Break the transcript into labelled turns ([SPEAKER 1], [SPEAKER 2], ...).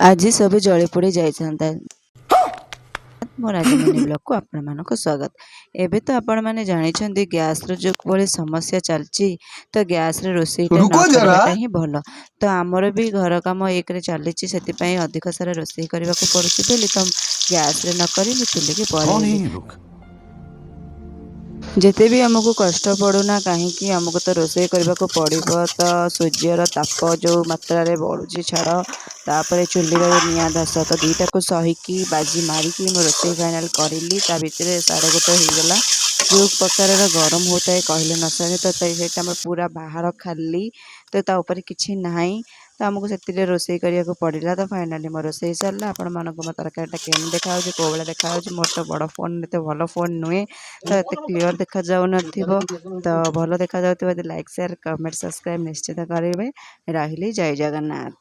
[SPEAKER 1] ଆଜି ସବୁ ଜଳି ପୋଡ଼ି ଯାଇଥାନ୍ତା। ମୋ ରାଜମଣି ବ୍ଲଗ୍କୁ ଆପଣମାନଙ୍କୁ ସ୍ୱାଗତ। ଏବେ ତ ଆପଣମାନେ ଜାଣିଛନ୍ତି, ଗ୍ୟାସ୍ର ଯେଉଁଭଳି ସମସ୍ୟା ଚାଲିଛି, ତ ଗ୍ୟାସ୍ରେ ରୋଷେଇଟା ନ
[SPEAKER 2] रुको जरा।
[SPEAKER 1] କରିବାଟା ହିଁ ଭଲ। ତ ଆମର ବି ଘର କାମ ଏକରେ ଚାଲିଛି, ସେଥିପାଇଁ ଅଧିକ ସାରା ରୋଷେଇ କରିବାକୁ ପଡ଼ୁଛି ବୋଲି ତ ଗ୍ୟାସ୍ରେ ନ କରି ମୁଁ ଚୁଲିକି
[SPEAKER 2] कौन है
[SPEAKER 1] ପଳେଇଲି।
[SPEAKER 2] ये लोग?
[SPEAKER 1] ଯେତେ ବି ଆମକୁ କଷ୍ଟ ପଡ଼ୁନା କାହିଁକି, ଆମକୁ ତ ରୋଷେଇ କରିବାକୁ ପଡ଼ିବ। ତ ସୂର୍ଯ୍ୟର ତାପ ଯେଉଁ ମାତ୍ରାରେ ବଢ଼ୁଛି, ଛାଡ଼, ତାପରେ ଚୁଲିର ନିଆଁ ଧାସ, ତ ଦୁଇଟାକୁ ସହିକି, ବାଜି ମାରିକି ମୁଁ ରୋଷେଇ ଫାଇନାଲ୍ କରିଲି। ତା ଭିତରେ 1:30 ହେଇଗଲା। ଯେଉଁ ପ୍ରକାରର ଗରମ ହେଉଥାଏ, କହିଲେ ନ ସରେ। ତ ସେଇଟା ଆମର ପୁରା ବାହାର ଖାଲି, ତ ତା ଉପରେ କିଛି ନାହିଁ, ତ ଆମକୁ ସେଥିରେ ରୋଷେଇ କରିବାକୁ ପଡ଼ିଲା। ତ ଫାଇନାଲି ମୋ ରୋଷେଇ ସରିଲା। ଆପଣମାନଙ୍କୁ ମୋ ତରକାରୀଟା କେମିତି ଦେଖାଯାଉଛି, କେଉଁ ଭଳିଆ ଦେଖାଯାଉଛି? ମୋର ତ ବଡ଼ ଫୋନ୍, ଏତେ ଭଲ ଫୋନ୍ ନୁହେଁ, ତ ଏତେ କ୍ଲିଅର୍ ଦେଖାଯାଉନଥିବ। ତ ଭଲ ଦେଖାଯାଉଥିବ ଯଦି ଲାଇକ୍, ସେୟାର, କମେଣ୍ଟ, ସବସ୍କ୍ରାଇବ୍ ନିଶ୍ଚିତ କରିବେ। ରହିଲି, ଜୟ ଜଗନ୍ନାଥ।